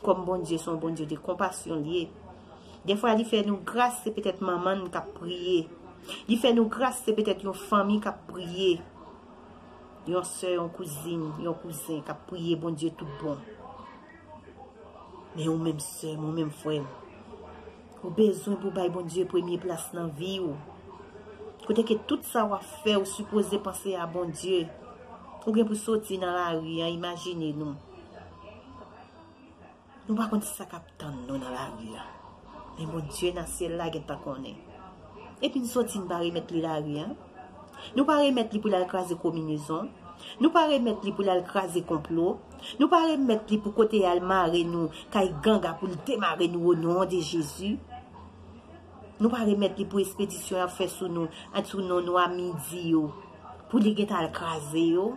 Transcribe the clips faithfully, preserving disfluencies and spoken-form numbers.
Kòm Bondye se yon Bondye de konpasyon li ye. Dèfwa li fè nou gras, se petèt manman n k ap priye. Li fè nou gras, se petèt yon fanmi k ap priye. Yon sè, yon kouzin, yon kouzen k ap priye Bondye tout bon. Men ou menm sè m, ou menm frè m, ou bezwen pou bay Bondye premye plas nan vi w. Kote ke tout sa w ap fè, ou sipoze panse a Bondye. Ou gen pou soti nan lari an, imajine nou. Nou pa konn sa k ap tann nou nan lari a. Men Bondye nan syèl la gentan konnen. Epi n soti, n pa remèt li lari a. Nou pa remèt li pou l al kraze kominezon. Nou pa remèt li pou l al kraze konplo. Nou pa remèt li pou kote al mare nou kay ganga pou l demare nou o non de Jezi. Nou pa remèt li pou espedisyon y ap fè sou nou, sou non nou a midi yo, pou li gentan al kraze yo.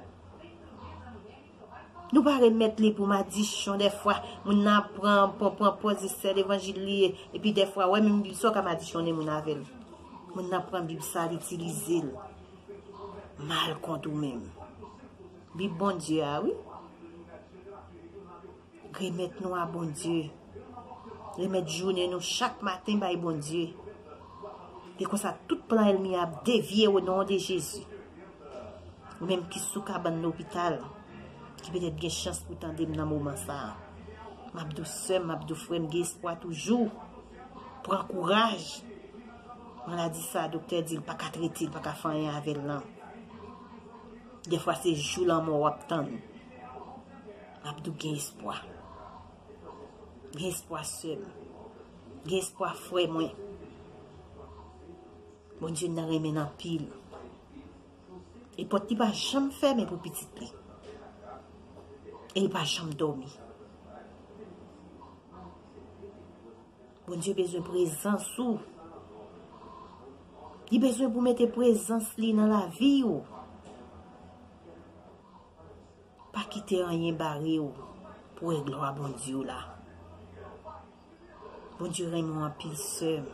Nou pa remèt li pou madichon dèfwa. Moun nan ap pran, pran, pran pòz li sè levanjil li ye. Epi dèfwa, wè menm Bib sa w ka madichonnen moun avè l. Moun nan pran Bib sa, l itilize l mal kont ou menm. Bib Bondye a, wi. Remèt nou a Bondye. Remèt jounen nou chak maten bay Bondye. E konsa, tout plan ènmi a ap devye o non de Jezi. Ou menm ki sou kabann lopital, ki petèt gen chans pou tande m nan moman sa a, m ap di w sè m, m ap di w frè m, gen espwa toujou. Pran kouraj. Maladi sa a, doktè di l pa ka trete, l pa ka fè anyen avè l lan. Dèfwa se jou lanmò w ap tann. M ap di w gen espwa. Gen espwa sè m. Gen espwa frè mwen. Bondye nan renmen n anpil. E pòt li pa janm fèmen pou pitit li. E li pa janm dòmi. Bondye bezwen prezans ou. Li bezwen pou mete prezans li nan lavi w. Pa kite anyen bare w pou wè glwa Bondye w la. Bondye renmen w anpil, sè m.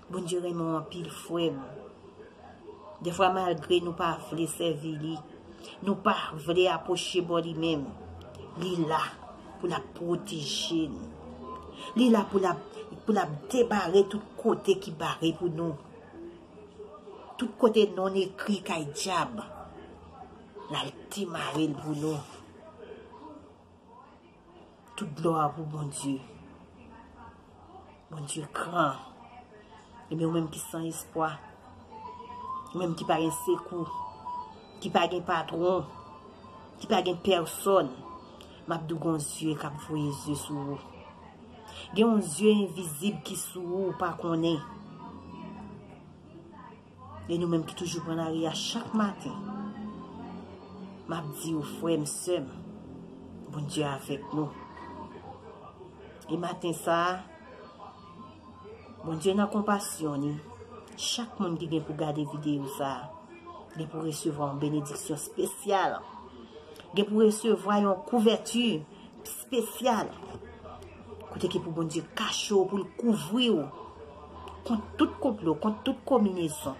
Bondye renmen w anpil, frè m. Dèfwa, malgre nou pa vle sèvi li, nou pa vle apwoche bò li menm, li la pou l ap pwoteje n. Li la pou l ap, pou l ap debare tout kote ki bare pou nou. Tout kote non ekri kay dyab, l al demare l pou nou. Tout glwa pou Bondye. Bondye gran. Ebyen, ou menm ki san espwa, ou menm ki pa gen sekou, ki pa gen patwon, ki pa gen pèsòn, m ap di w gen yon Dye k ap voye zye sou ou. Gen yon Dye envizib ki sou ou, ou pa konnen. E nou menm ki toujou pran lari a chak maten, m ap di w, frè m, sè m, Bondye avèk nou. E maten sa a, Bondye nan konpasyon li, chak moun ki gen pou gade videyo sa a, gen pou resevwa yon benediksyon espesyal. Gen pou resevwa yon kouvèti espesyal. Kote ki pou Bondye kache w, pou l kouvri w kont tout konplo, kont tout konbinezon,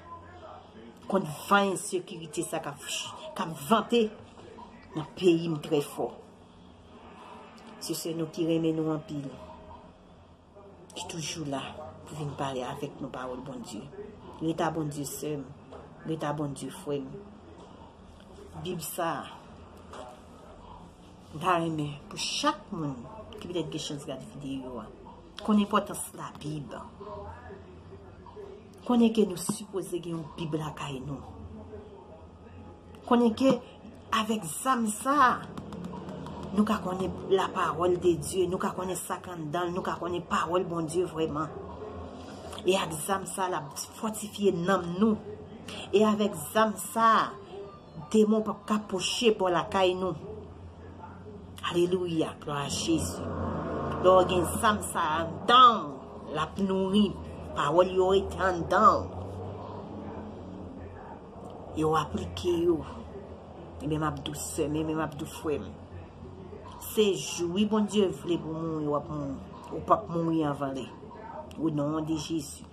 kont van ensekirite sa k ap, k ap vante nan peyi m trè fò. Se sè nou ki renmen nou anpil, ki toujou la pou vin pale avèk nou pawòl Bondye. Ret a Bondye, sè m. Ret a Bondye, frè m. Bib sa a, m ta renmen pou chak moun ki petèt gen chans gade videyo a, konn enpòtans Labib. Konnen ke nou sipoze gen yon Bib lakay nou. Konnen ke avèk zam sa a, nou ka konnen la parole de Dieu, nou ka konnen sa k anndan l, nou ka konnen pawòl Bondye vrèman. E ak zam sa a, l ap fòtifye nanm nou. E avèk zam sa a, demon p ap ka pwoche bò lakay nou. Alelouya, glwa a Jezi. Lè w gen zam sa a anndan w, l ap nouri. Pawòl yo rete anndan w. E w aplike yo. Ebyen, m ap di w sè m, ebyen, m ap di w frè m. Se jou, wi, Bondye vle pou w mouri, w ap mouri. Ou p ap mouri anvan lè. O non de Jezi.